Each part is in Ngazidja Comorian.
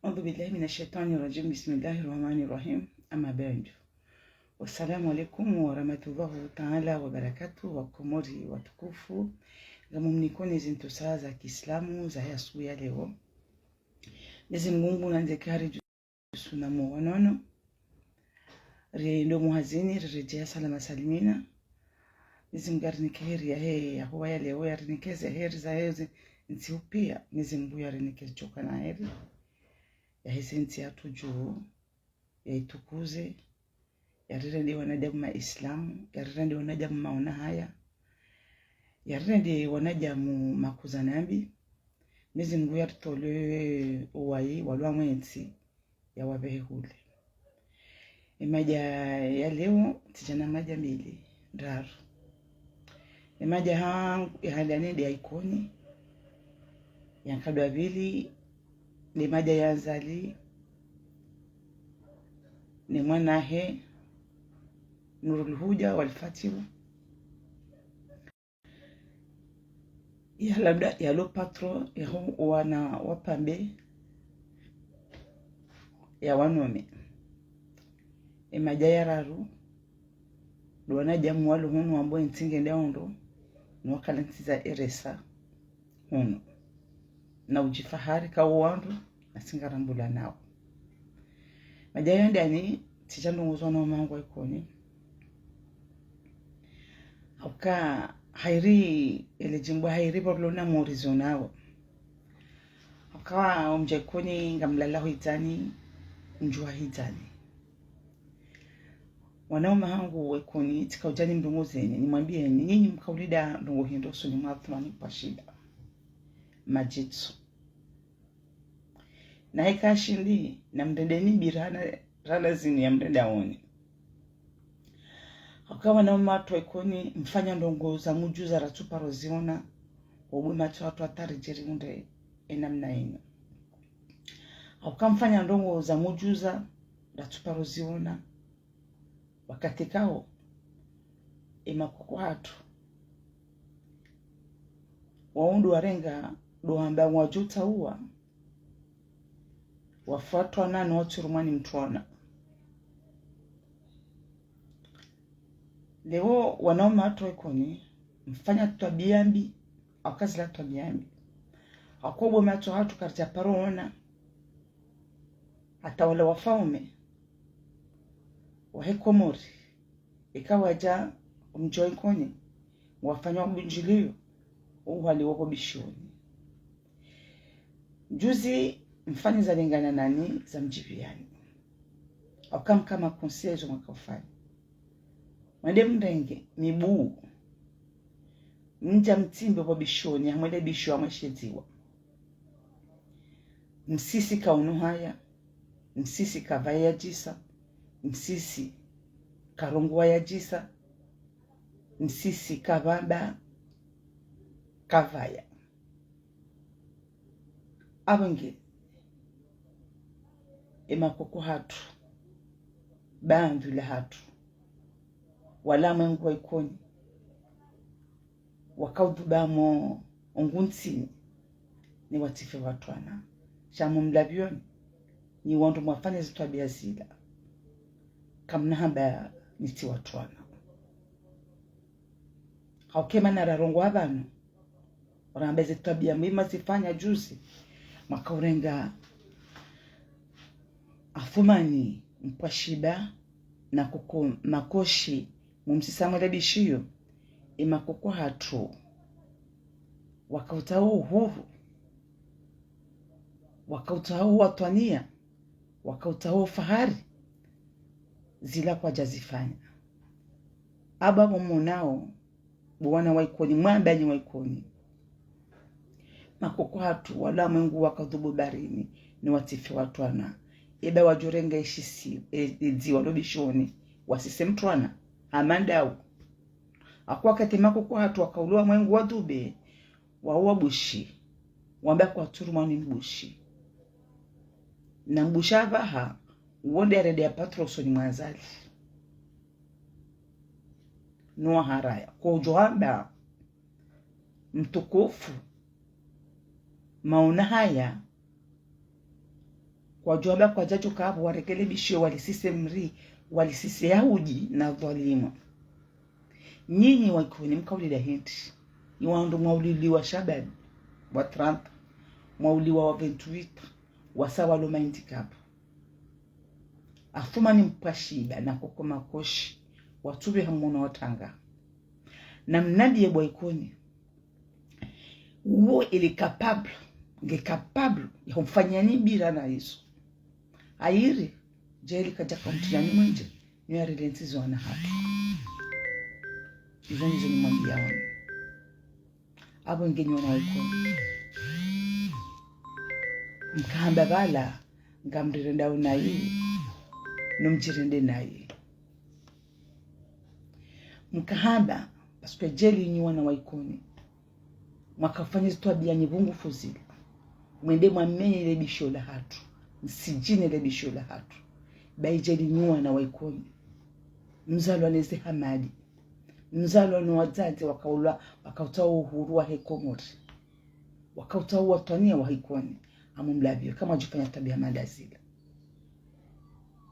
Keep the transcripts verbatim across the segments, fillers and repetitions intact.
أعوذ بالله من الشيطان الرجيم. بسم الله الرحمن الرحيم. أما بعد. والسلام عليكم ورحمة الله تعالى وبركاته. Wakomori watukufu, ngamumnikoni zintsusa za kiislamu za ya suku ya leo. Mwenyezi Mungu nandze kari dju suna mo wanono. Ri ndo muhazini, riredjeya salama salimina. Mwenyezi Mungu yarinike heri ya he, ya huwa ya leo, yarinike ze heri za he zi, ntsihu pia. Mwenyezi Mungu yarinike djoka na heri. Ya heze ntsi yatru dju, ya itukuze, yarirende wanadamu maislamu, yarirende wanadamu maona haya, yarirende wanadamu makuza nambi. Mwenyezi Mungu yaritole uwayi, walo amwe ntsi, ya wabehe hule. Emaja ya leo, tsidja na maja mbili, ndraru. Emaja ha, ya handani nde ya Ikoni, ya nkado ya pvili, nde maja ya Azali, ne mwana he, Nurul Huda wal Fatihu. Ya labda, ya lo patron, ya ho wana wa pambe, ya wanome. Emaja ya raru, ndo wanadamu walo hunu wambo entsi ngende ondo, no wakala ntsi za eresa hunu. Na udjifahari ka wo wandru, na tsi ngarambula nao. Maja ya handani, tsidja ndrongozo na umangu wa Ikoni. Hauka hairi ele djimbo hairi pvo rilo na morizo nao. Hauka wa omdja Ikoni ngamlala ho hidzani, ndjuha hidzani. Wanaume hangu wa Ikoni, tsika udjani mdrongozeni, nimwambieni, nyinyi mkaulida ndrongo hindru usoni mwa Athumani Mpwashida. Madjitso. Na heka shindi, na mrendeni birana, rana zini ya mrenda oni. Hauka wanaume watru wa Ikoni, mfanya ndrongo za mudjuza ratsuparo ziona, wabwe matso hatru hata ridjeri unde enamna inu. Hauka mfanya ndrongo za mudjuza ratsuparo ziona, wakati kao, emakoko hatru. Wao ndo warenga, ndo wamba ngwadjo tsauwa, wafa watru wana no watsurumwa ni mtru wana. Leo wanaume watru wa Ikoni, mfanya twabia mbi, hauka zila twabia mbi. Hauka wabwe matso hatru karidja paro ona, hata wala wafaume wa he Komori, eka wadja omdji wa Ikoni, wafanya wabundjiliyo, uhali wako Bishioni. Juzi mfanya zalingana nani za mdjipviani. Hauka mkama konsi ya izo mwaka ufanya. Mwende mrenge, mibuu. Mdja mtsimbe kwa Bishioni, hamwende Bishio hamwe shedziwa. Msisi ka unu haya, msisi kavaya djisa, msisi karongowa ya djisa, msisi kavamba kavaya. Abonge, emakoko hatru, bandula hatru, wala mwengu wa Ikoni, wakaudhuba mo onguntsini, ni watsife watru wana. Sha mo mlapvioni, ni wandru mwafanya zitwabia zila. Kamna hamba nitsi watru wana. Hauka emana rarongowa pvanu, oramba ze twabia mbi mwazifanya juzi, mwakaurenga Athumani Mpwashida na koko makoshi mumsisa mwele Bishio, emakoko hatru. Wakautsaha uhuru, wakautsaha uwatwaniya, wakautsaha ufahari, zila kwadja zifanya. Aba bo monao, bo wana wa Ikoni, mwambe nyi wa Ikoni. Makoko hatru, wala mwengu wakaudhubu barini, ni watsife watru wana. Eba wadjorenga eshisi, e, edziwa lo Bishioni, wasise mtru wana, hama ndau. Hauka wakati makoko hatru wakaulwa mwengu wadhube, wauwa Bushi, wamba kwatsurumwa ni Mbushi. Na Mbushi apvaha, uwo nde yarende ya patron usoni mwa Azali. No haraya. Kodjo hamba, mtukufu, maona haya, Kwadjuwa ba kwadjadjo kapvo warekebishe, walisise mri, walisise Yahudi na dhwalimu. Nyinyi wa Ikoni mkaulila hindri? Nyi wandru mwauliwa shababi wa trente, mwauliwa wa vingt-huit, wasa walo ma handicapés. Athumani Mpwashiba na Koko Makoshi, watsubi hamwona watanga. Na mnambiye bo wa Ikoni, uwo il est capable, nge capable ya humfanyani bila na izo. Ayiri, djeli kadja kaunti yani mwenje, nyo yarile ntsi zo wana hatru. Izo ndizo nimwambiyao nyi. Apvo nge nyi wana wa Ikoni. Mkahamba pvala, ngamrirendao nayi, no mdjirende nayi. Mkahamba, parce que djeli nyi wana wa Ikoni. Mwakafanya zitwabiya nyi pvungufu zila. Mwende mwamenye le bisho la hatru. Msidjine le bisho la hatru. Bayi djeli nyi wana wa Ikoni. Mzalwa neze hamadi. Mzalwa no wadzadze wakaula, wakautsaha uhuru wahe Komori. Wakautsaha uwatwaniya wahe Ikoni. Amumlabiyo, kamwadjifanya twabiya mada zila.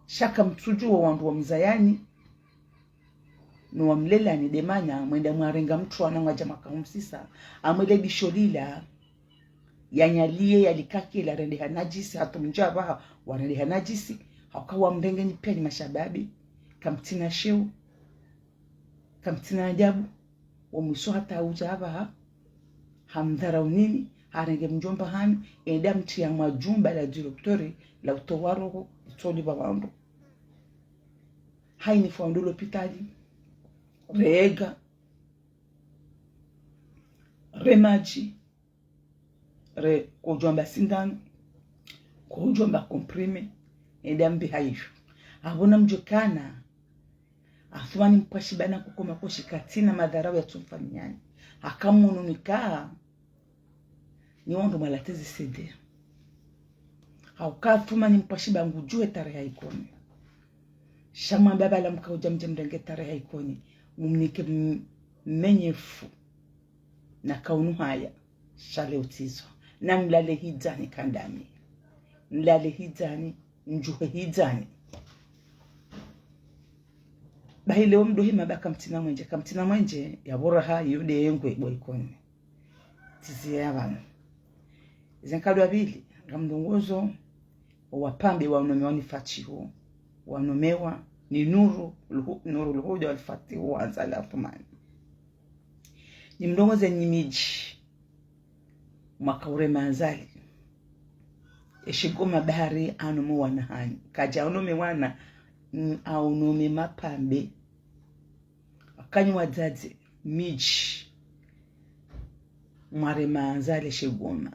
Sha kamtsudjuwa wandru wamzayani, no wamlelani de mana, mwenda mwarenga mtru wana mwadja mwakahumsisa, amwe le bisho lila, yanyaliye, yalikake, larendeha nadjisi, hatru mdja apvaha, warendeha nadjisi, hauka wamrenge nyi piya nyi mashababi, kamtsina sheo, kamtsina adabu, wo mwiso hata udja apvaha, hamdharau nini, harenge mdjomba hanyu, enda mtriya mwa djumba la directeur, la utowa roho, utoli pva wandru. Hayini fwa wandru lopitali, rega, re madji, re kodjwamba sindano, kodjwamba comprimé, enda mbi hayiyo. Apvo namdjuwe kana, Athumani Mpwashiba na Koko Makoshi katsina madharau yatsumfanyani. Haka mwono nika, nyi wandru mwalateze C D. Hauka Athumani Mpwashiba ngudjuwe tarehi ya Ikoni. Sha mwamba pvala mkaudja mdje mrenge tarehi ya Ikoni. Mumnike m-, mmenyefu. Na kaunu haya, sha le utsizo. Na mlale hidzani kandami. Mlale hidzani, mdjuhe hidzani. Bahi leo mdo hima ba kamtsina mwenje, kamtsina mwenje, ya pvo raha, yo de yengwe bo wa Ikoni. Tsiziya pvanu. Ize nkado ya pvili, ngamdunguzo, wapvambe wanomewa ni Fatihu, wanomewa ni Nuru, Luhu-, Nuru Luhuda wal Fatihu wa Azali Athumani. Nimdunguze nyi midji, mwaka urema Azali. Eshigoma bahari anome wana hanyu. Kadja anome wana, mm, anome mapvambe. Wakanyu wadzadze, midji. Mwarema Azali eshigoma.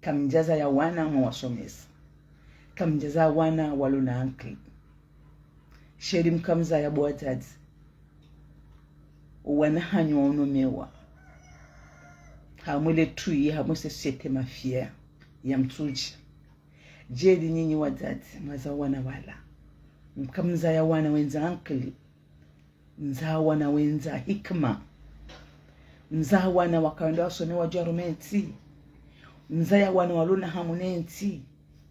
Kamdjazaya wana mwawasomesa. Kamdjazaya wana walo na ankili. Sheli mkamzaya bo wadzadze. Wana hanyu wanomewa. Hamwe le twi, hamwe se société mafia ya Mitsudje. Djeli nyinyi wadzadze, mwaza wana wala. Mkamzaya wana wendza ankili. Mzaya wana wendza hikima. Mzaya wana wakaenda wasome wadjuwa rume ntsi. Mzaya wana walo na hamu ne ntsi.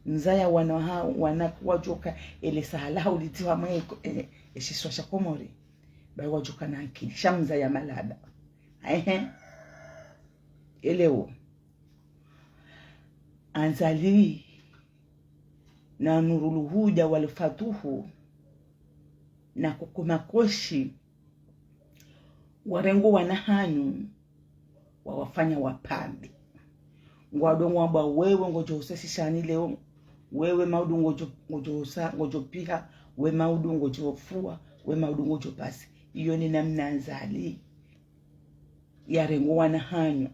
Mzaya wana ha-, wana wadjoka ele sahala haulidziwa mwe, eh, eshiswa sha Komori. Bayi wadjoka na ankili. Sha mzaya malaba. Ehe. Elewo. Azali na Nuru Luhuda wal Fatihu na Koko Makoshi, warengo wana hanyu, wawafanya wapvambe. Ngwado ngwamba wewe ngodjo usesishani leo, wewe maudu ngodjo, ngodjo usa, ngodjo piha, we maudu ngodjo fua, we maudu ngodjo pasi. Iyo ni namna Azali yarengo wana hanyu,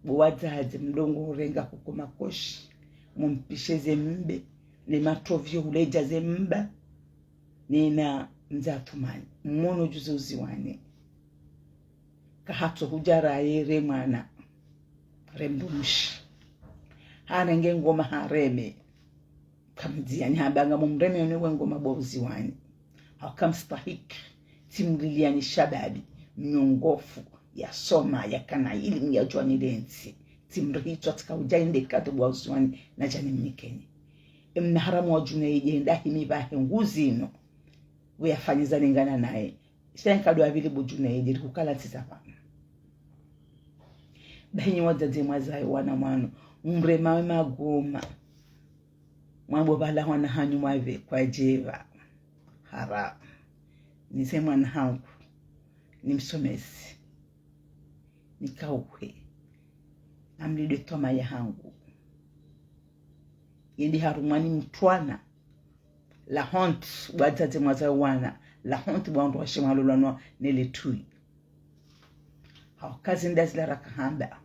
bo wadzadze mdongo urenga Koko Makoshi, mumpishe ze mbe, ne matovyo uledja ze mba, nena mza Athumani, mmono djuze uziwani. Kahatso hudja raye re mwana, re mdrumshe. Harenge ngoma hareme. Kamdziyani hamba ngamumreme yone we ngoma bo uziwani. Hauka mstahiki, tsimliliyani shababi, mnyongofu, yasoma, yakana ilimu yadjuwa ni le ntsi. Tsimrihitswa tsika udja inde katu bo uziwani, nadja nimnikeni. Emna haramu wa Junaidi, enda himi pvahe nguzino. Weyafanyiza ningana naye. Sha nkado wa pvili bo Junaidi, rikukala ntsiza pvanu. Bahi nyi wadzadze mwazaye wana mwanu, mremawe magoma. Mwambo pvala wana hanyu mwapve kwadjepva. Hara. Nize mwana hangu. Nimsomese. Nikauhe. Amlidwe twamaya hangu. Yende harumwa ni mtwana. La honte, bo wadzadze mwazaye wana. La honte, bo wandru washe mwalolwanwa ne le tui. Hauka zinda zila rakahamba.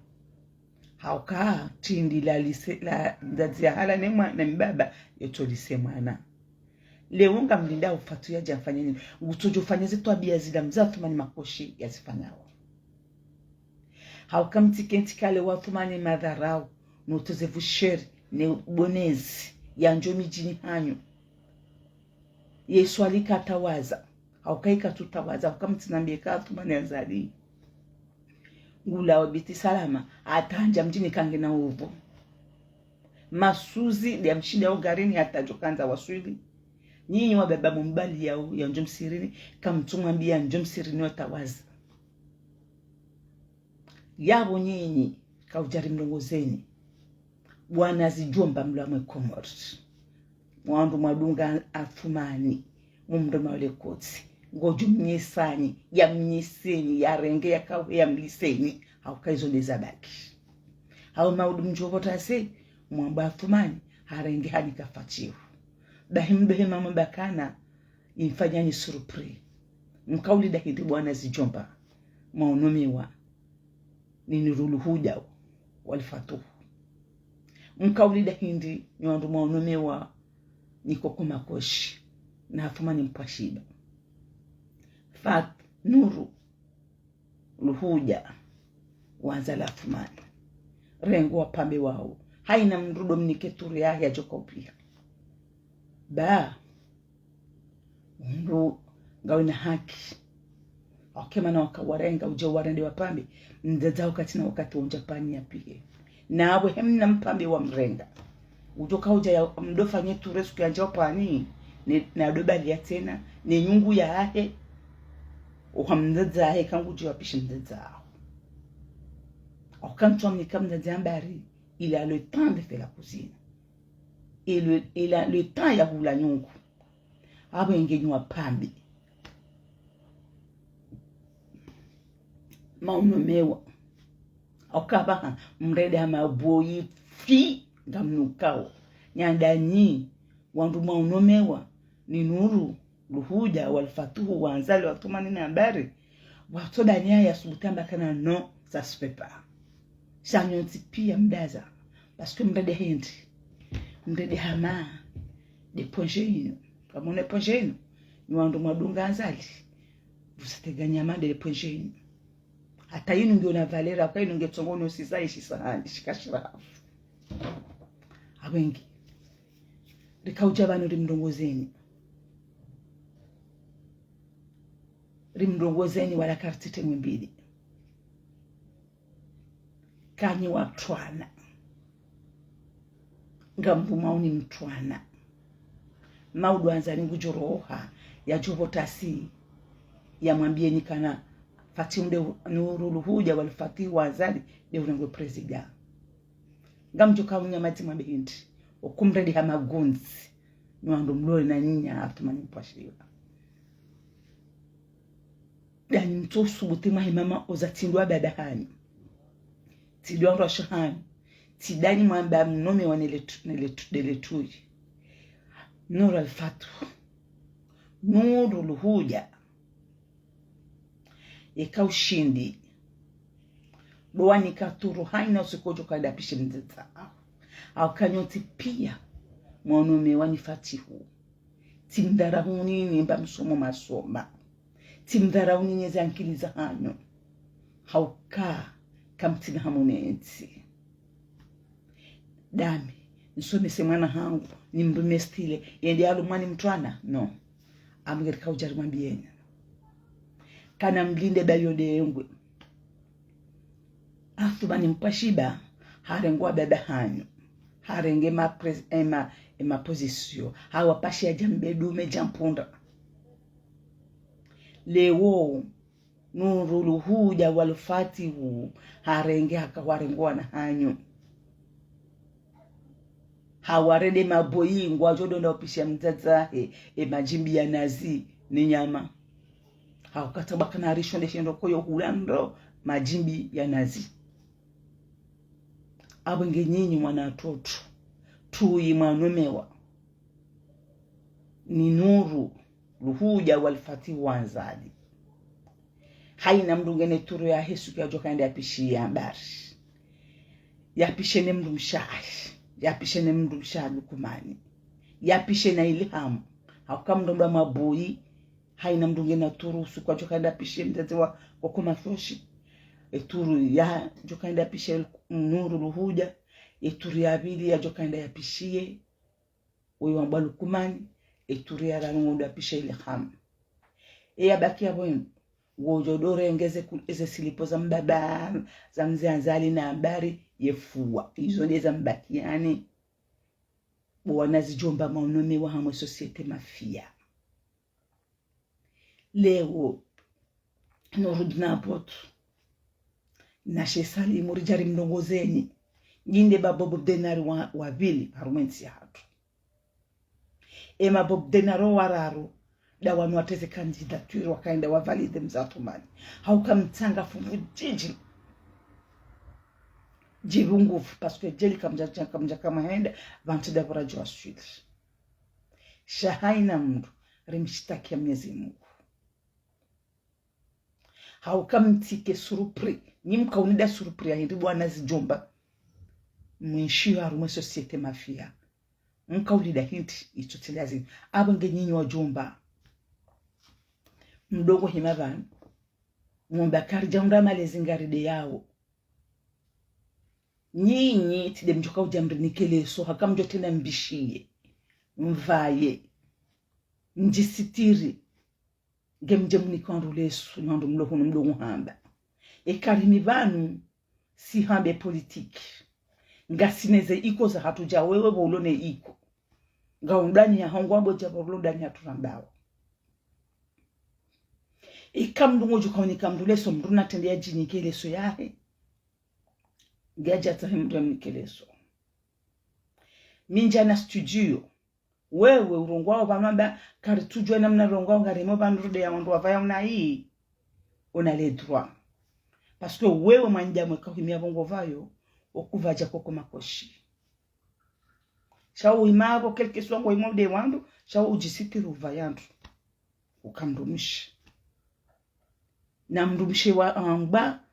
Hauka tsi ndi la lycée, la mdzadze yahala ne mwa-, ne mbaba, yotso lycée mwana. Leo ngamlindao Fatu yadje yafanye nini? Ngutsodjo fanya ze twabiya zila mze Athumani Makoshi yazifanyao. Hauka mtsike ntsi kale wa Athumani madharau, no utoze vusheri, ne ubonezi, yandjo midjini hanyu. Ye swali katawaza. Hauka ikatsutawaza, hauka mtsinambiye ka Athumani Azali. Ngulao Beit Salam, hata handja mdjini kangena upvo. Masuzi, ndeya mshindao garini hata djo kandza waswili. Nyinyi wababa mumbali yao, yandjo msihirini, kamtsumwambiya yandjo msihirini watawaza. Yapvo nyinyi, kaudja rimlongozeni. Bo wana zidjomba mlo mwe Komori. Mwandru mwadunga Athumani, mumrema ule kotsi. Ngodjo mnyesani, yamnyeseni, yarenge, yakauhe, yamliseni. Hauka izo ndeza baki. Hau maudu mdjo pvo tasi, mwamba Athumani, harenge hanika Fatihu. Bahi mdohe mama bakana, imfanyani surprise. Mkaulida hindri bo wana zidjomba, mwaonomewa ni Nuru Luhuja wal Fatuhu. Mkaulida hindri nyi wandru mwaonomewa ni Koko Makoshi na Athumani Mpwashiba. Fat-, Nuru Luhuja wazala Athumani. Rengo wapvambe wao. Haina mndru ndo mnike turu yahe yadjoka upviha. Ba. Mndru ngawena haki. Hauka emana waka warenga udja warende wapvambe. Mdzadze wakati na wakati wondja pvani yapvihe. Na apvo hemna mpvambe wamrenga. Udjoka udja ya mdo fanye turu suku yandja pvani. Ne, na ndo bali ya tsena. Ne nyungu yahe. Oha mdzadze wahe kangudjo wapvishe mdzadze waho. Hauka ntswamnika mdzadze ambari, il a le temps de faire la cuisine. Il a le, il a le temps ya hula nyungu. Apvo nge nyi wapvambe. Mwaonomewa. Hauka pvaha, mrende hama boyi fi, ngamnukao. Nyandanyi, wandru mwaonomewa, ni Nuru, Luhuja, wal Fatuhu, wa Azali, wa Athumani na Ambari. Watso daniya ya subutu amba kana non, ça se fait pas. Sha nyontsi piya mdaza. Parce que mrende hindri. Mrende hama. Nde pvondze yinu. Kamwone pvondze yinu. Nyi wandru mwadunga Azali. Vous êtes gagnants de pvondze yinu. Hata yinu ngiyo na valeur, hauka yinu nge tsongo no sisa ishi sahani, shika shirafu. Apvo nge. Rikaudja pvanu rimlongozeni. Rimlongozeni wala kartsite mwimbili. Kanyi watwana. Ngambu mauni mtwana. Maudu andzani ngudjo roha, yadjo pvo tasi, yamwambiyeni kana Fatihu nde u-, Nuru Luhuja wal Fatihu wa Azali, nde urengwe président. Ngamdjoka unyamazi mwambe hindri, oku mrende hama gondzi, nyi wandru mlole na nyinya Athumani Mpwashiba. Danyi mtso subutu mwahe mama oza tsi ndo wa baba hanyu. Tsi ndo wandru washe hanyu. Tsi danyi mwamba mnomewa ne le tu-, ne le tu-, ne le tui. Nuru al Fatuhu. Nuru Luhuja. Eka ushindi. Ndo wanika turu haina usikodjo kanda pvishe mdzadze waho. Hauka nyontsi piya. Mwaonomewa ni Fatihu. Tsimdharau nyinyi mba msomo mwasoma. Tsimdharau nyinyi ze ankili zahanyu. Hauka kamtsina hamu ne ntsi. Dami, nisomese mwana hangu, nimrume style, yende yalo mwana mtwana? Non. Amwe rikaudja rimwambiyeni. Kana mlinde ba yo nde yengwe. Athumani Mpwashiba, harenge wa baba hanyu. Harenge ma pres-, eh, ma e ma position. Hawapashe yadja mbedume dja mpunda. Leo, Nuru Luhudja wa Lufatihu, harenge haka warenge wana hanyu. Hawarende maboyi ngwadjo ndo na upisha mdzadze wahe, e madjimbi ya nazi, ni nyama. Hauka tsamba kana risho nde shendo koyo hula ndo madjimbi ya nazi. Abwe nge nyinyi mwana toto, tuyi mwanomewa. Ni Nuru Luhudja wa Lufatihu wa Nzali. Haina mndru ngena e turu yahe suku yadjo kaenda yapishiye habari. Yapishe ne mndru mshe wahe. Yapishe ne mndru mshe wa Lukumani. Yapishe na Ilhamu. Hauka mndru ndo maboyi. Haina mndru ngena turu suku yadjo kaenda yapishiye mdzadze wa koko Mashoshi. E turu yadjo kaenda yapishiye Nuru Luhudja. E turu ya pvili yadjo kaenda yapishiye woyi wambwa Lukumani, e turu ya raru ngondo yapisha Ilhamu. E yabaki yapvo inu, ngodjo ndo renge ze ku-, eze silipo za mbaba, za mze Anzali na habari ye fuwa. Izo nde za mbaki yani. Bo wana zidjomba mwanomewa hamwe société mafia. Leo, Nuru Dina Apotu, na She Salimu ridja rimlongozeni. Nyi nde ba Bob Denard wa, wa pvili, harumwa entsi yahatru. E ma Bob Denard wararu, nda wanu watreze candidature wakaenda wavalide mze Athumani. Hauka mtsanga fuvu djidji. Djipvu nguvu, parce que djeli kamdja, kamdja kamwahenda, pvantsi nda pvo radjo waswili. Sha haina mndru, rimshitakia Mwenyezi Mungu. Hauka mtsike surpris, nyi mkaunida surpris ya hindri bo wana zidjomba. Mwishi harumwa e société mafia. Mkaunida hindri, itso tsi lazima. Apvo nge nyinyi wadjomba. Mdrongo hima pvanu. Mwamba karidja hundra malezi ngarideyao. Nyinyi, tsi nde mdjoka udja mrinike leso, haka mdjo trenda mbishiye. Mvaye. Mdjisitiri. Nge mdje mnike wandru leso, wandru mlo hunu mdrongo hamba. Eka rimi pvanu, si hamba e politique. Ngasi neze iko zahatru dja wewe pvo ulo ne iko. Nga undani ya hongo ambo dja pvo ulo ndani ya turambao. Eka mndru ngodjo kaunika mndru leso, mndru natrende yadjinike leso yahe. Nge yadja tsahe mndru yamnike leso. Mi ndjana studio. Wewe urongwao pvanu amba karitsudjuwa namna urongwao ngarimo pvanu rude ya wandru wapvaya unayi. Una le droit. Parce que wewe mwanadamu eka uhimia pvo ngovao, okupvadja koko makoshi. Sha uhima pvo quelque soit ngohima ude wandru, sha udjisitiri upvaya wandru. Uka mdrumshe. Na mdrumshe wa amba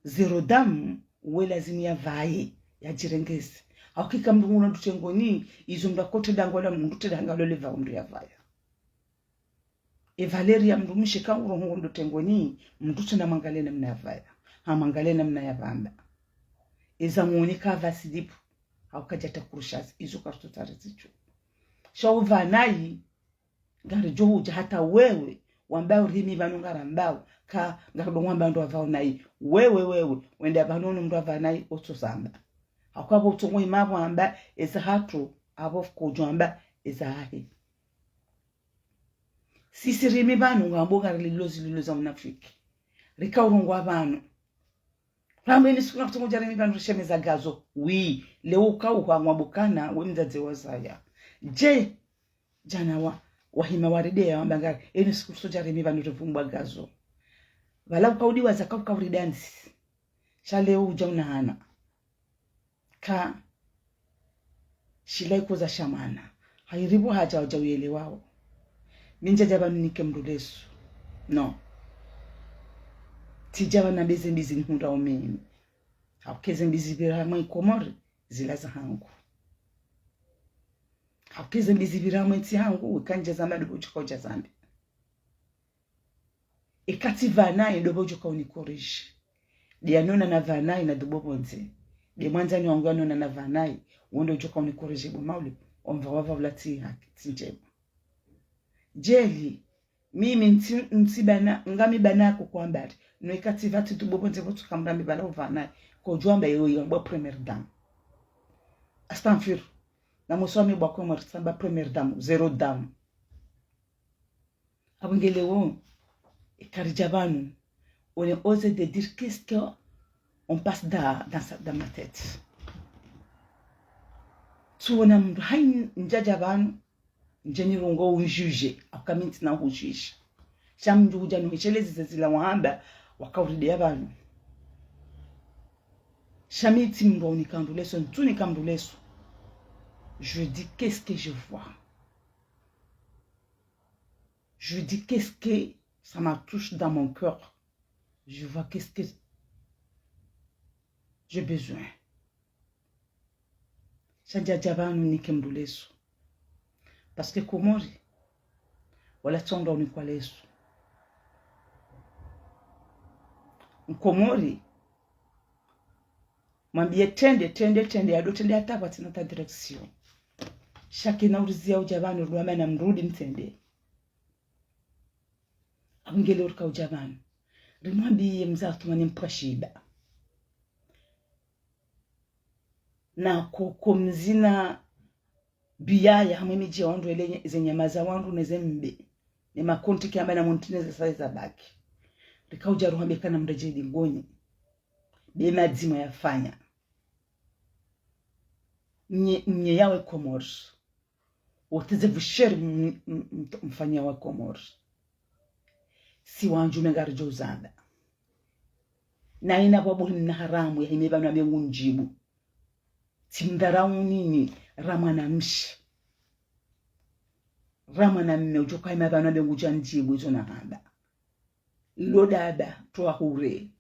zéro dame, we lazimu yapvaye, yadjirengeze. Hauka eka mndru nguna ndru tengoni, izo mndru akotrenda ngola mndru trenda ngalo le pvao mndru yapvaya. E valeur ya mdrumshe ka urongo ndru tengoni, mndru tsena mwangalie namna yapvaya. Hamwangalie namna yapvamba. Eza mwone kapvatsi djibu. Hauka djata kurushazi, izo kartso tari zidjo. Sha upvanayi, ngaridjo hudja hata wewe, wambao rimi pvanu ngarambao, ka ngaridjo wamba ndro wapvao nayi. Wewe, wewe, wende pvanu no mndru wapvao nayi, otso zamba. Hauka pvo utsongo hima pvo amba, eza hatru, apvo fuko udjo amba, eza hahe. Sisi rimi pvanu ngambo ngarililozi liloza unafiki. Rika urongwa pvanu. Rambe ni siku na kutsongo dja rimi pvanu rishemeza gazo. Oui, leo uka uhwa ngwabukana, we mdzadze wazaya. Dje, djana wa, wahima warideya wamba ngari, eni siku so dja rimi pvanu rivumbwa gazo. Pvala uka udiwaza ka uka uridansi. Sha leo udja unahana. Ka, shila ikoza sha mwana. Hairi pvo hadja udja uyelewao. Mi ndjadja pvanu nike mndru leso. Non. Tsidja pvanu nambe ze mbi zi nihundrao mimi. Hauka eze mbi zipvira mwe Komori, zila zahangu. Hauka eze mbi zipvira mwe ntsi hangu, eka ndja zamba ndo pvo udjoka udja zambe. Eka tsi pvanayi ndo pvo udjoka unicorrige. Nde yanona na pvanayi na dubo pvondze. Nde mwandzani wangu yanona na pvanayi, wo ndo udjoka unicorrige bo mauli, omva wapva ula tsi haki, tsi ndjema. Djeli, mimi ntsi, ntsi bana, ngami bana yako kwa mbali. No eka tsi pvatsi dubo pvondze pvo tsuka mrambi pvala upvanayi. Kodjo amba yewe yambwa première dame. Astaghfir. Na mweso wa mi bwa Komori tsamba première dame, zéro dame. Apvo nge leo, eka ridja pvanu, on est osé de dire qu'est-ce que on passe dans, dans sa, dans ma tête. Tsuona mndru hayi ndjadja pvanu, ndjeni rongo unjuge, aka mi ntsina hujuge. Sha mndru udja nuheshelezi zezila wahamba, wakaurideya pvanu. Sha mi tsi mndru wa unika mndru leso, ntsunika mndru leso. Je dis qu'est-ce que je vois. Je dis qu'est-ce que ça me touche dans mon cœur. Je vois qu'est-ce que j'ai besoin. Sha ndjadja pvanu nike mndru leso. Parce que Komori, wala tsi wandru wa unikwa leso. Mkomori, mwambiye trende, trende, trende, yado trende hata pvatsina ta direction. Sha kena uriziya udja pvanu, rudwa mana mrudi mtrende. Apvo nge leo rika udja pvanu, rimwambiye mze Athumani mpvwa shiba. Na ko, ko mzina biyaya hamwe midji ya wandru ele nye, ze nyama za wandru ne ze mbe, ne makonti kiyamba na monti ne ze sayi za baki. Rika udja ruhambe kana mredjeyi dingonyi. Be madzi mwayafanya. Nye, nye yawe Komori. Wote ze vusheri m-, m-, m-, mfanya wa Komori. Si wandjume ngaridjo uzamba. Na ina pvwa buli mna haramu ya hime pvanu ambe ngundjibu. Tsi mdharau nini, ra mwanamshe. Ra mwanamme udjo ka hima pvanu ambe ngudja ndjibu izo nahamba. Lo dada, towa hure.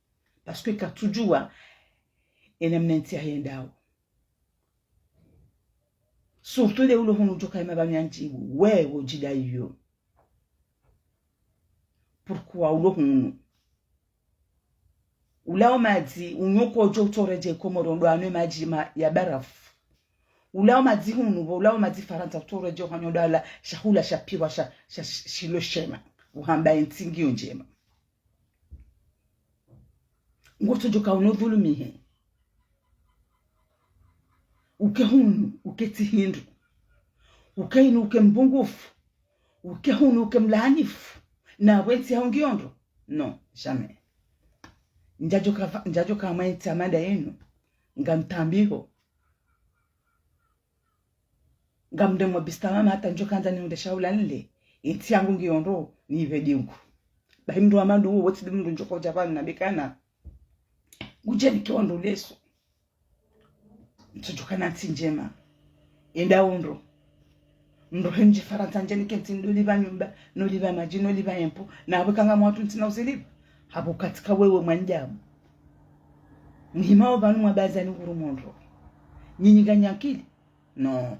Parce que katsudjuwa, ena mna ntsi yayendao. Surtout le ulo hunu udjo ka hima pvanu yandjibu, wewe udjida iyo. Pourquoi ulo hunu? Ulawa madzi, unyo kodjo utsoredjeyi Komori ndo wanwe madji ma, ya barafu. Ulawa madzi hunu, pvo ulawa madzi Farantsa utsoredjeyi uhanyo ndo wala shahula shapviwa sha, sha, sh-, shilo shema. Uhamba entsi ngiyo ndjema. Ngotsodjo ka uno dhulumihe. Uke hunu, uke tsi hindru. Uke inu, uke mbungufu. Uke hunu, uke mlaanifu. Na pvwe ntsi yaho ngiyo ndro. Non, jamais. Ndjadjo ka pva, ndjadjo ka mwa entsi ya mada yinu. Ngamtambiho. Ngamdemwa bista mama hata ndjo kandza nihundre shahula nile. Entsi yangu ngiyo ndro, nipve dingu. Bahi mndru wa madu uwo, wotsi di mndru ndjo ka udja pvanu na bekana. Ngudje nike wandru leso. Ntsudjo kana ntsi ndjema. Enda undro. Ndro hendji Farantsa ndje nike ntsi ndo lipva nyumba, no lipva madji, no lipva empo. Na apvo kanga mwatru ntsina uzilipva. Hapvo katsika wewe mwanadamu. Muhima wo pvanu mwa baza ni kuru mondro. Nyinyi nganyi akili? Non.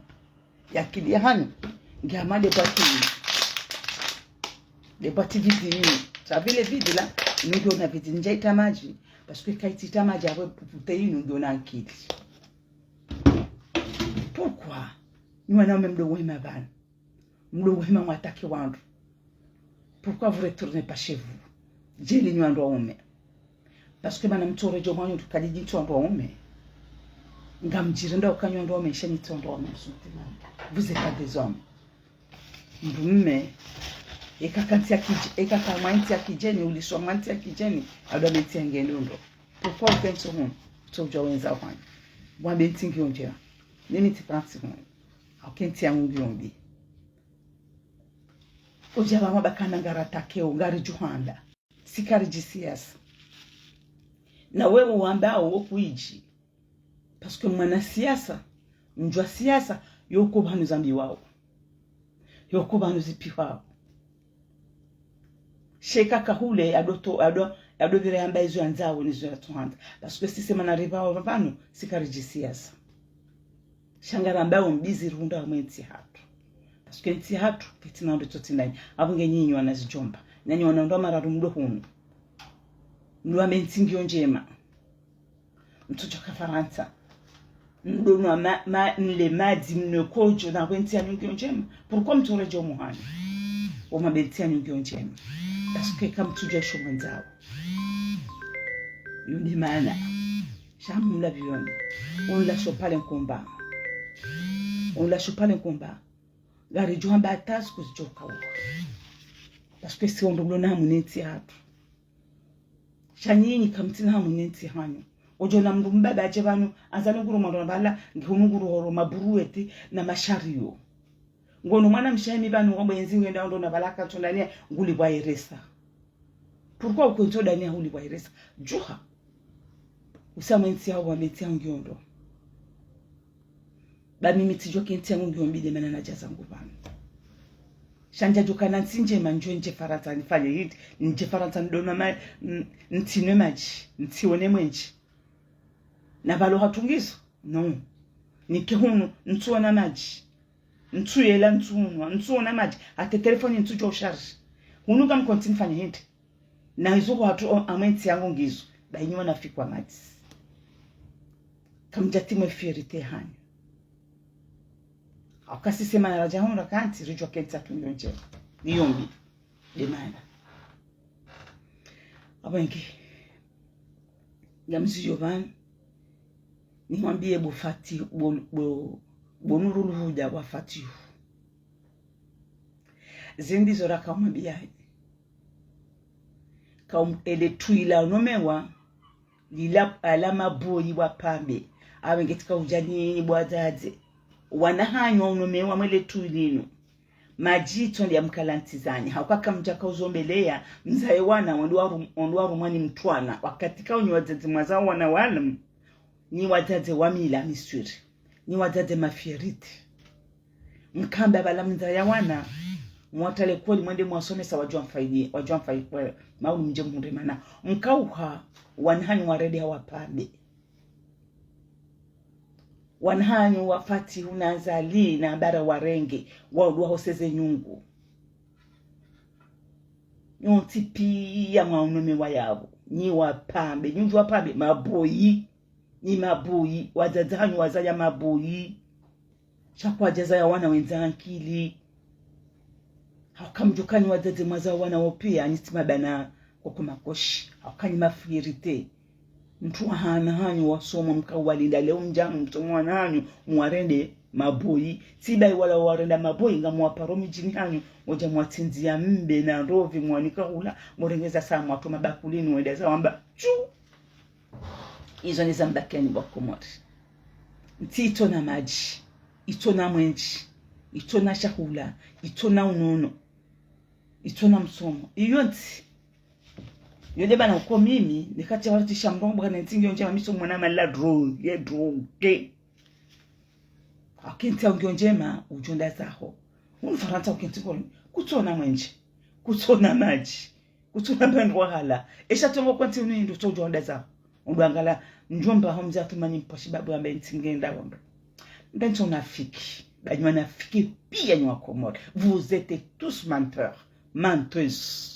Yakili yahanyu. Ngiya ma debwati. Debwati vide yinu. Sa vile vide la, inu ngiyo na vide ndja ita madji. Parce que kayitsi ita madji apvo pute yinu ngiyo na akili. Pourquoi? Nyi wanaume mdo wema pvanu. Mdo wema mwa attaquer wandru. Pourquoi vous retournez pas chez vous? Djeli nyi wandru waume. Parce que mana mtsoredjeyi mwanyu tukadidi ntsi wandru waume. Ngamdjirenda uka nyi wandru waume, sha nyi tsi wandru waume. Vous êtes pas des hommes. Mndru mme, eka ka ntsi ya kidje, eka ka mwa ntsi ya kidjeni, uliswa mwa ntsi ya kidjeni, ado ame ntsi ya ngendro ndro. Pourquoi uke ntsi hunu? Utsodjuwa wendza hwanyu. Wambe ntsi ngiyo ndjema. Mimi tsi ka ntsi hunu. Uke ntsi yangu ngiyo mbi. Udja pvamwa bakana ngara attaquer wo, ngaridjo handa. Si karidji siasa. Na wewe wambao wo kwidji. Parce que mwana siasa, mdjwa siasa, yo uko pvanu zambiwao. Yo uko pvanu zipvihwao. Sha eka kahule, ado to, ado, ado pvire yamba izo yandzao, nizo yatsuhandza. Parce que sisi mana ripvao pvapvanu, si karidji siasa. Sha ngarambao mbi zirihundra hamwe ntsi hatru. Parce que ntsi hatru, ketsina undru tsotsi ndanyi. Apvo nge nyinyi wana zidjomba. Nanyi wana undru wa mararu mdo hunu. Mdo wambe ntsi ngiyo ndjema. Mtsodjo ka Farantsa. Mdo nwa ma, ma, mle madzi mnwe kodjo na pvwe ntsi yanyu ngiyo ndjema. Pourquoi mtsoredjeyi omuhanyu? Wambe ntsi yanyu ngiyo ndjema. Parce que kamtsudjuwa isho mwandzao. Yo nde mana. Sha mla pvioni. Unla sho pvale nkumba. Ula shupale nkomba. Ngaridjo hamba hata siku zidjo kauka. Parce que si ondro mlo na hamu ne ntsi yahatru. Sha nyinyi kamtsina hamu ne ntsi hanyu. Odjo ona mndru mbaba yadje pvanu, handza nunguru mwando na pvala, ngihununguru horo maburuweti na mashariyo. Ngono mwana mshe himi pvanu ngombo yendzi ngenda ondro na pvala katsondania nguli bwa eresa. Pourquoi ukontso dania huli bwa eresa? Djuha. Usa mwe ntsi yaho wa metsi yangu yondo. Ba mimi tsidjuwa ke ntsi yangu ngiyo mbi de mana nadja zangu pvanu. Sha ndjadjuwa kana ntsi ndjema ndjo ndje Farantsa nifanye hindri, ndje Farantsa ndonwa ma, n-, ntsinwe madji, ntsiwone mwenje. Na pvalo hatru ngizo? Non. Nike hunu, ntsuwona madji. Ntsuyela, ntsuwunwa, ntsuwona madji. Hata telefoni ntsudjuwa usharge. Hunu kamkontsi nifanye hindri. Na izo hwatru o-, amwe ntsi yangu ngizo. Ba inyi wanafiki wa madzi. Kamdjatsi mwe fierté hanyu. Hauka si sema na radja hunu rakantsi, ridjuwa ke ntsi yahatru ngiyo ndjema. Ngiyo mbi. De mana. Apvo nge. Ngamziyo pvanu. Nimwambiye bo Fati, bo, bo, bo Nurul Huda wa Fatihu. Zindri zo raka umwambiya. Kaum ele twila unomewa, lila ala maboyi wa pambe. Awe nge tsika udja nyinyi bo wadzadze. Wana hanyu wa unomewa mwe le twilinu. Madji itsondea mkalantsizani. Hauka kamdjaka uzombeleya, mzaye wana, ondro waru-, ondro warumwa ni mtwana. Wakati kaunyi wadzadze mwazaa wana walamu, nyi wadzadze wa mila miswiri. Nyi wadzadze ma fierté. Mkamba pvala mzaya wana, mwatwale kweli mwende mwasomesa wadjuwa mfaidi, wadjuwa mfaidi, wa-, maulu mdje mhundre mana. Mkauha, wana hanyu warende ha wa pambe. Wana hanyu wa Fatihu na Azali na Bara warenge, wa, wahoseze nyungu. Nyontsi piya mwa unomewa yapvo. Nyi wa pambe, nyi wa pambe, maboyi. Nyi maboyi, wadzadze hanyu wazaya maboyi. Sha kwadjazaya wana wendza ankili. Hauka mdjuwa ka nyi wadzadze mwazaa wana wo piya, nyi tsi mabana koko makoshi. Hauka nyi ma fierté. Mtru wa hana hanyu wasoma mkauwalinda leo mdja msomo wana hanyu mwarende maboyi. Tsi bayi wala warenda maboyi ngamwaparo midjini hanyu, ngodja mwatsindziya mbe na ndrovi mwanika hula, murengeza sa mwatso mabakulini wenda za wamba, tsu. Izo nde zambakeni bo Wakomori. Ntsi itsona madji, itsona mwenje, itsona shahula, itsona unono, itsona msomo. Iyo ntsi. Yo nde mana uko mimi, nikatsha wala tsi sha mrongo, kana ntsi ngiyo ndjema mi so mwana mala drogue, ye drogue. Hauka ntsi yaho ngiyo ndjema, udjo wenda zaho. Hunu Farantsa hauka ntsi koni, kutsona mwenje, kutsona madji, kutsona pvandru wa hala. Esha trongo kwa ntsi unu hindru tso udjo wenda zaho. Undru angala, ndjomba ho mze Athumani mpvwa shibabu yambe ntsi ngenda wondo. Mbe ntsi unafiki, ba nyi wanafiki piya nyi Wakomori. Vous êtes tous menteurs, menteuses.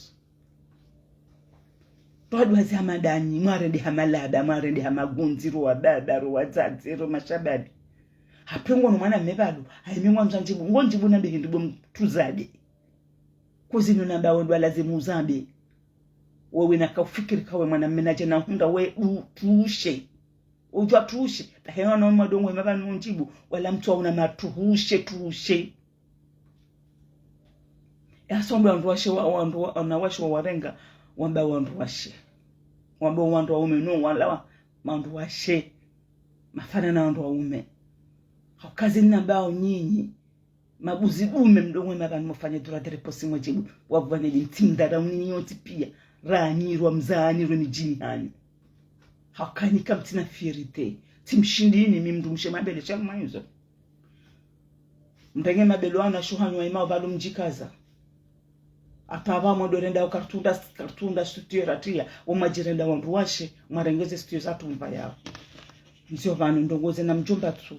Twadwazi ha madani, mwarende ha malada, mwarende ha magundzi, ro wababa, ro wadzadze, ro mashababi. Hapvo ngono mwana mme pvalo, hayime mwandzo ndjibu, ngo ndjibu na mbe hindri bo mtru zabe. Kuzinu namba wendwa lazimu uzabe. Wewe naka ufikiri ka we mwana mme nadje na hundra we u-, truhushe. Udjuwa truhushe. Tahe wana mwadongo hema pvanu ndjibu, wala mtru wauna matruhushe, truhushe. Yasondwa wandru washe wa, wandru wa, wana washe wa warenga, wamba wandru washe. Wamba wandru waume, no, wala wa, wandru washe. Mafana na wandru waume. Hauka zinu nambao nyinyi. Mabuzi dume mdongo hema pvanu mufanye droit de réponse mwadjibu. Wapvane di ntsi mdara unyinyi nyontsi piya. Rani, rwa mzani, rwa midjini hanyu. Hauka nyi kamtsina fierté. Tsi mshindini mi mdrumshe mabele sha mwayizo. Mrenge mabele wana shuhanyu wa imao pvalo mdjikaza. Hata pvamwe ndo renda ukartunda, kartunda studio ratriya, wo mwadjirenda wandru washe, mwarengeze studio za tumva yao. Ndziyo pvanu ndrongoze na mdjomba tu,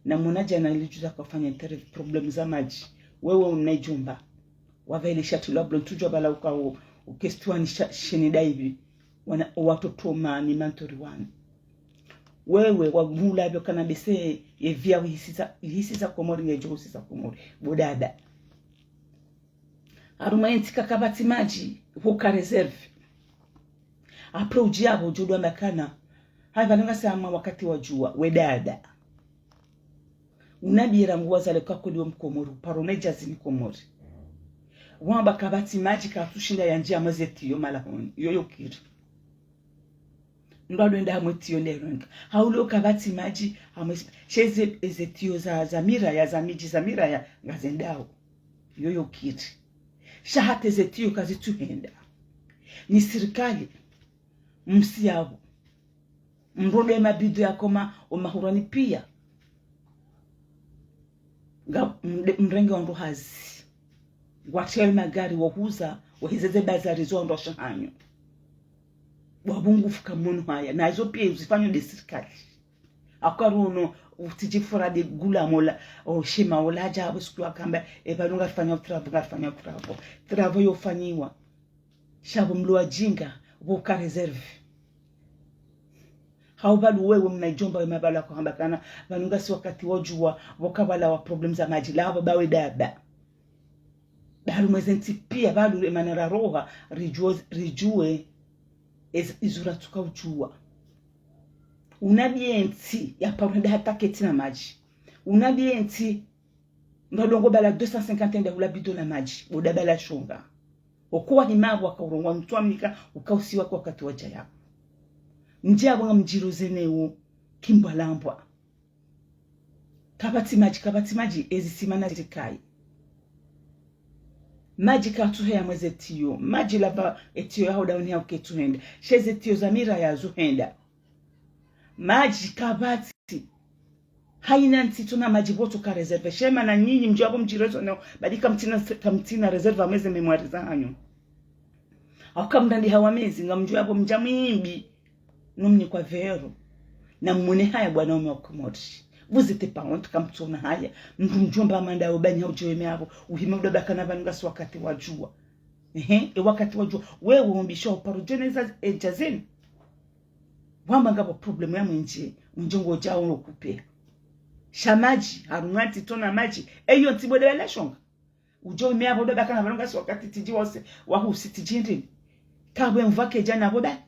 na mwana djana ilidjuza kafanya interview problème za madji. Wewe una idjomba. Wapvele shati la blo ntudjwa pvala uka u-, ukestiwani sha-, sheni daivi. Wana, watoto ma ni mantori wanu. Wewe, wagula pvo kana bese, ye via uhisiza, uhisiza Komori, ngedjo uhisiza Komori. Bo dada. Harumwa yentsi kakapvatsi madji, huka réserve. Après udji yapvo, udjo dwa makana. Hayi pvanu ngasi hama wakati wa djuwa, we dada. Unabira nguwa zale kwa kweli wo mkomori, uparo ne jazi mkomori. Wamba kapvatsi madji katsushinda yandjie hamwe ze tiyo malahoni, yoyo kiri. Ndo ndo enda hamwe tiyo nde ronga. Haulo kapvatsi madji hamwe sp-, she ze, ze tiyo za, za miraya, za midji za miraya, ngazendao. Yoyo kiri. Sha hata ze tiyo kazitsuhenda. Ni sirikali, msi yapvo. Mronde mabido ya koma o mahurani pia. Nga mde-, mrenge wandru hazi. Ngwatrie magari wohuza, woheze ze bazari zo wandru washe hanyu. Wabungu fuka mwono haya. Na izo pia uzifanyo nde sirikali. Akwa runo, utsidji fura nde gula mola, o shema ola aja, abo siku wakamba, e pvanu ngarifanya travaux, ngarifanya travaux. Travaux yofanyiwa. Sha pvo mlo wajinga, pvo ka réserve. Hau pvalu wewe mna idjomba we mabala kwa hamba kana, pvanu ngasi wakati wa djuwa, pvo ka pvala wa problèmes za madji, la pvo bawe daba. Balu mweze ntsi pia, balu le mana raroha, ridjuwe, ridjuwe, ez-, izo ratsuka udjuwa. Unabie ntsi, ya paro nda hata ketsi na madji. Unabie ntsi, ndo dongo bala deux cent cinquante nda hula bidon la madji, bo daba la shonga. Okuwa ni mabwa ka urongowa mtsu amnika, uka usiwa kwa wakati wadja yapvo. Ndje apvo ngamdjiro zenewo, kimbwa lambwa. Kapvatsi madji, kapvatsi madji, ezi sima na zikayi. Madji katsuheya mweze tiyo, madji lapva etiyo ya hodauni ya uketsuhenda. She ze tiyo za miraya zuhenda. Madji kapvatsi. Haina ntsi tsuna madji pvo tsu ka réserve. Shema na nyinyi mdjo apvo mdjirezo neo. Badi kamtsina, kamtsina réserve hamwe ze mémoire za hanyu. Au kamrandi hawa mezi, ngamdjo apvo mdja mwimbi. Nomnikwa vero. Na mwone haya bwana ume wa Komori. Vous êtes pas honte, kamtsuna haya. Mndru mdjomba manda yo banya udjo eme apvo. Uhime udo bakana pvanu ngasi wakati wa djuwa. Ehe, e wakati wa djuwa. Wewe umbisha uparo djeneza e djazeni. Wamba ngapvo problème ya mwendje, mwendje ngodjao no kupea. Sha madji, harumwa ntsi tsuna madji, eyo ntsi bo daba la shonga. Udjo ime apvo do bakana pvanu ngasi wakati tsidji wose, wahusi tsidji ndrini. Kapvwe mvua kedja na pvo ba.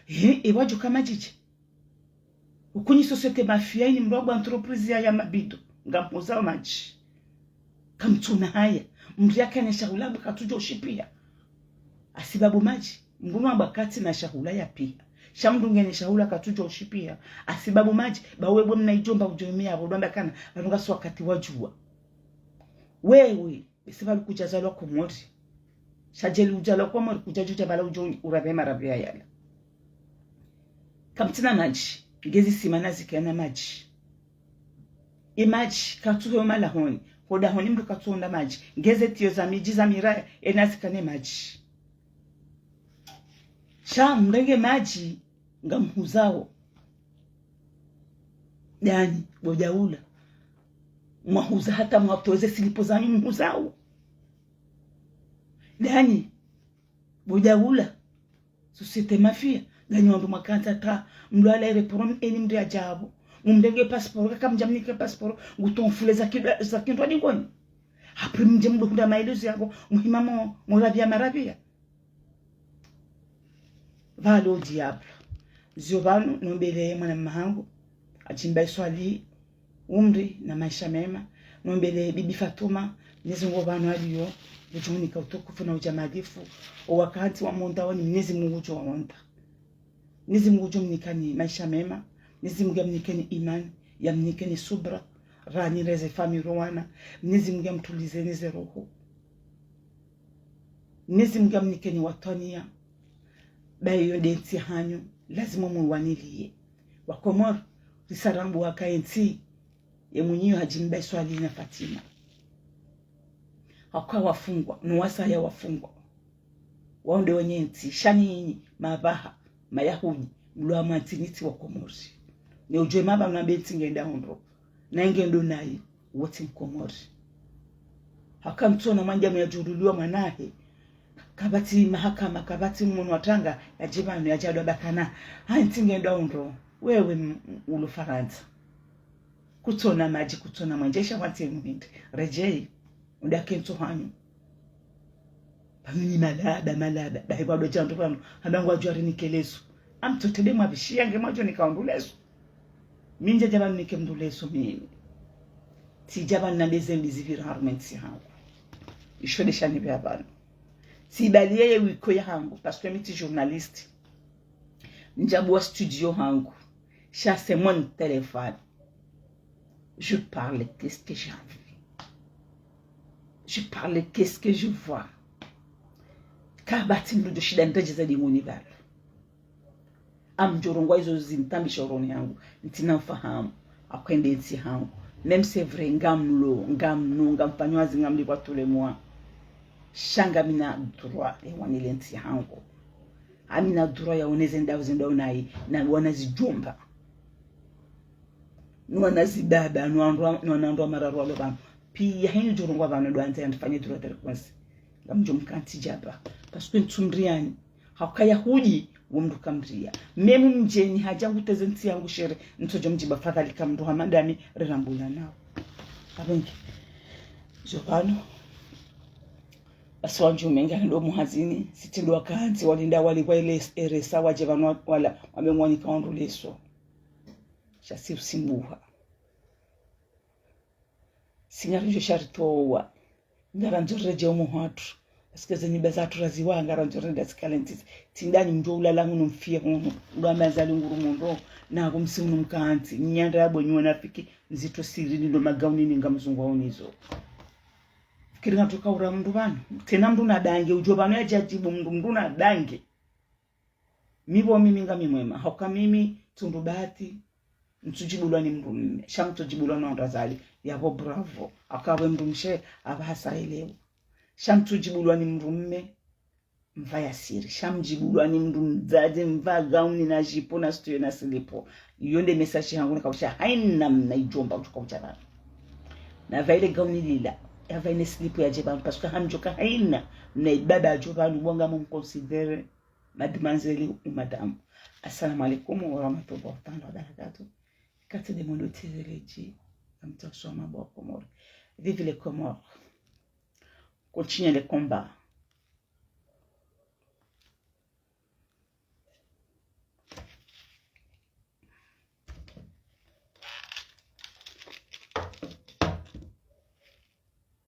He, e wadjo ka madji dje. Ukunyi société mafia ini mlogwa entreprise ya, ya mabido. Ngamhuzao madji. Kamtsuna haya. Mndru yakane shahula pvo katsudjo shipia. Hasibabu madji. Mndru nwa pvo katsina shahula ya pia. Sha mndru ngena shahula katsudjo shipia. Hasibabu madji. Ba wewe mna idjomba udjo ime apvo, do amba kana, pvanu ngasi wakati wa djuwa. Wewe, bese pvalu kudja zalwa Komori. Sha djeli udja zalwa Komori, kudja djudja pvala udjo urapve marapve ya yala. Kamtsina madji, ngezi sima na zikena madji. E madji, katsuhe o malahoni, hodahoni mndru katsuhundra madji, ngeze tiyo za midji za miraya, ena zikane madji. Sha mrenge madji, ngamhuzao. Dani, bo djaula. Mwahuza hata mwatowe ze silipo zanyu mhuzao. Dani, bo djaula. Société mafia, nganyi wandru mwakantsa ta, mndru ala ere poro eni mndru ya djapvo. Mumrenge passeport, kaka mdja mnike passeport, ngutonfule za kidwa, za kindwa dingoni. Après mdje mdo hundra maelezo yapvo, muhima mo, mo rapvia marapvia. Pvalo diable. Zio pvanu, nombele mwana mahangu, Hadji Mbae Swalihi, umri na maesha mema. Nombele Bibi Fatuma, Mnyezi Mungu pvanu aliyo, udjo mnika utukufu na udjamalifu, o wakati wa monda wani Mnyezi Mungu udjo wa monda. Mnyezi Mungu udjo mnikani maesha mema, Mnyezi Mungu yamnikeni imani, yamnikeni subra, ranyi reze fami ro wana, Mnyezi Mungu yamtulizeni ze roho. Mnyezi Mungu yamnikeni watwaniya, ba iyo nde ntsi hanyu, lazima mwiwaniliye. Wakomori, risarambu waka entsi, ye mwinyi yo Hadji Mbae Swalihi na Fatima. Haka wafungwa, no wasaya wafungwa. Wao nde wenye ntsi, sha nyinyi, mapvaha, mayahudi, mlo amwa ntsi nitsi Wakomori. Ne udjwe mapva mna be ntsi ngenda ondro, na ingendo nayi, wotsi Mkomori. Haka mtsona mwandja muyadjululiwa mwanahe, kapvatsi mahakama, kapvatsi mwono wa tanga, yadje pvanu, yadjadwa bakana, ha ntsi ngenda ondro, wewe m-, m-, ulo Farantsa. Kutsona madji, kutsona mwendje, sha kwatsi muhindi. Redjeyi, undake ntso hanyu. Pvanu ni malaba, malaba. Bahi pvado djandru pvanu, hamba ngwadjo arinike leso. Amtsote be mwabishiya nge mwadjo nika ondru leso. Mi ndjadja pvanu nike mndru leso mimi. Tsidja pvanu nambe zembi zipvira harumwa entsi hangu. Isho nde sha nipveya pvanu. Tsibali yeye wiko yahangu, parce que mi tsi journaliste. Ndjabuwa studio hangu. Sha c'est mon téléphone. Je parle qu'est-ce que j'ai envie. Je parle qu'est-ce que je vois. Kapvatsi mndru djo shinda nidjeza dingoni pvanu. Ngamdjo rongowa izo zintambisha rohoni hangu. Ntsina ufahamu. Hauka nde ntsi hangu. Même c'est vrai, ngamlo, ngamno, ngamfanyao hazi, ngamlipvwa tous les mois. Sha ngamina droit ya wanile ntsi hangu. Ngamina droit ya wone zendao, zendao nayi, na wana zidjomba. Nwana zibaba, nwana, nwana ndru mararu walo pvanu. Piya hindri djo rongowa pvanu ndo wandza yandifanye droit de réponse. Ngamdjo mkantsi djaba. Parce que ntsu mriyani. Hauka ya hudji, wo mndru kamriya. Même mdjeni hadja nguteze ntsi yangu shere, ntsodjo mdjibu fadhali ka mndru hama ndami rirambula nao. Apvenge. Zo pvanu. Basi wandjume ngwendo muhazini, sitsi ndo wakantsi, walinda walipvwa ile eresa wadje pvanu wala, wambe ngwanika wandru leso. Sha si usimbuha. Si ngaridjo sha ritowa. Ngarandzo redjeyi omo hatru. Parce que ze nyumba zahatru raziwa, ngarandzo rende zikale ntiti. Tsi ndani mndru ulala hunu mfiye hunu. Ndo amba zali nguru mndru. Na kumsi hunu mkantsi. Nyanda yabo nyi wanafiki. Nzitru siri ni ndo magauni ni ngamzunguwao nizo. Fikiri ngatsoka ura mndru pvanu. Tsena mndru na dange. Udjo pvanu yadjadjibu mndru, mndru na dange. Mi pvo mimi ngami mwema. Hauka mimi tsi mndru bahati. Ntsudjibulwa ni mndru mme. Sha ntsudjibulwa ni wandru wazali. Yapvo bravo. Hauka we mndru mshe, apvaha sa elewa. Sha ntsudjibulwa ni mndru mme, mva ya siri. Sha mdjibulwa ni mndru mdzadze, mva gauni na jupe na studio na silipo. Iyo nde message hangu nikausha haina mna idjomba utuka ucha pvanu. Na pva ile gauni lila, ya pva ine silipo yadje pvanu. Parce que hamdjoka haina mna ibaba yadjo pvanu, bo ngam mconsidérer. Mademoiselle ou madame. Assalamu alaikum wa rahmatullahi ta'ala wa barakatuh. Kati de mondo tizeleji, amtosoma bo Comores. Vive les Comores. Continuez le combat.